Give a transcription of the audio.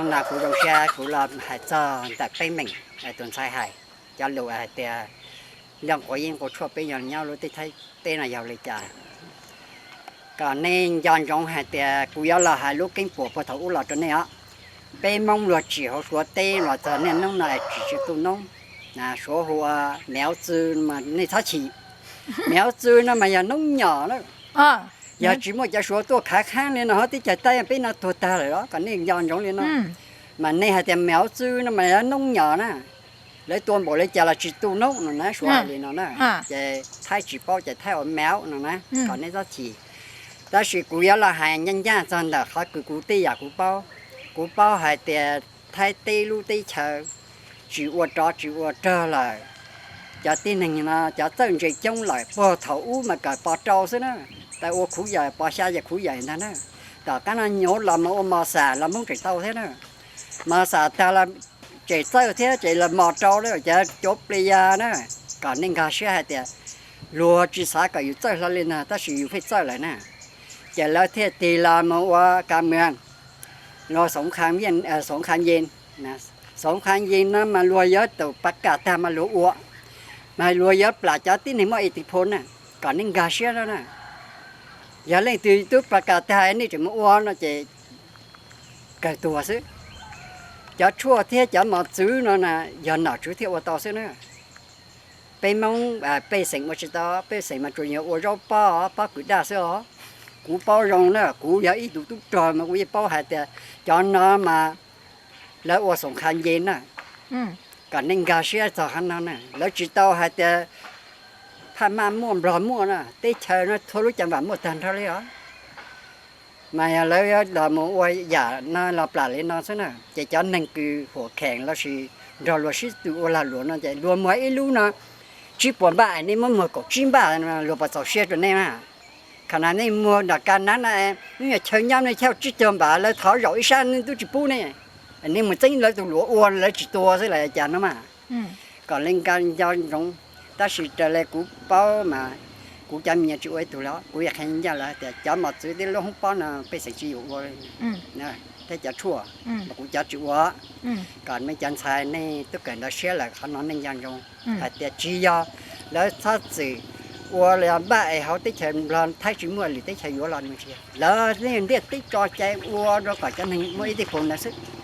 No kuv zoo siab kuv los hais txog ntawm peb meem tus ntxhais hais cov lus hais tias nco quav yeeb quav tshuaj peb yog nyob lub teb Thaib teb no yog li cas. Kom nej nco ntsoov hais tias kuv yuav los hais lub keeb puas puag thaum ub los rau nej os. Peb Hmoob luag tsim hauv Suav teb los txog niaj hnub no es tsim tsis tu noob. Suav hu ua mèo txwv mas nej txhob chim. Mèo txwv no mas yog noob nyom na. Yog tsis muaj cov Suav tuaj khav khaab li no hov teb chaws Thaib peb no tuag tag lawm los kom nej nco ntsoov li no. Mas nej hais tias mèo txwv no mas yog noob nyom na. Lawv tua npaum li cas los tsis tu noob no na, Suav hais li no na. Ces Thaib tsis paub ces Thaib ua mèo no na, kom nej txhob chim. Tab sis kuv yuav los hais ncaj ncaj txog ntawm qhov kws kuv tej yam kuv paub. Kuv paub hais tias Thaib teb lub teb chaws tsis ua rov tsis ua rog lawm. Cov tib neeg no cov txawj ntse coob lawm, puag thaum ub mas kawm pos rau xwb na. Tau ua khuv yawm, pos xya yawm khuv yawm ntag na. Tom qab no nyuv los mus ua mos xam los Hmoob tseem tau thiab na. Mos xam tag los tseem txawj thiab ces los mos rau lawm cov cov plis ya na. Kom nej nkag siab hais tias luag tsis xav kom yus txawj hlo li no tab sis yus pheej txawj lawm na. Ces lawv thiaj tig los mus ua ka mws, luag xoov kha ye, xoov kha ye no mas luag yuav tus pas kam tag mas luag ua, mas luag yuav plam cov tib neeg muaj ib tis phu na. Kom nej nkag siab no na. Yog leej twg twb pas kam tag nej tseem mus ua no ces kawg tuag xwb. Cov tshuaj thiab cov mos txwv no na yog nom tswv thiaj ua tau xwb na. Peb Hmoob pej xeem ua tsis tau, pej xeem mas tsuas yog ua zaub pob, pob kws daj xwb os. Kuv paub zoo na, kuv yog ib tug tub rog mas kuv yeej paub hais tias cov no mas lawv ua xoom kha nce na. Kom nej nkag siab txog qhov no na, lawv tsis tau hais tias Phaj Maj muaj, Nplog muaj na, teb chaws no txhua lub ceev vam muaj tag nrho li os. Mas yog lawv los mus ua yam no los plam li no xwb na, ces cov neeg kws huam kheem lossis nrog luag sib tw ua lag luam no ces luag muag ib lub no tsib puas npaj es nej muab muag kaum tsib npaj, luag puas txaus siab rau nej mas? Khav na nej muag nram Ka Nav no, nej yog chaw nyob nej chauj tsib caug npaj lawv thov zaum ib sab nej twb tsis pub ne. Nej mus txeeb lawv tus luam ua lawv tsis tua xwb los cas no mas. Kom li nkag nco ntsoov, tab sis raws li kuv paub mas kuv cov me nyuam tsis ua ib tug li, kuv yog qhia ncaj lawv tias cov mos txwv thiab lub hoob pob no pej xeem tsis yuav ua li, thiab cov tshuaj, kuv cov tsis ua. Kom nej cov ntxhais nej tub kawm ntawv siab lawm qhov no nej nco ntsoov hais tias tsis yog lawv txhob txwm ua li npaj es hauv teb chaws Nplog Thaib tsis muaj lwm teb chaws yuav los, lawv ntiaj teb tso cai ua rau kom cov neeg muaj ib tij phu ntawd xwb.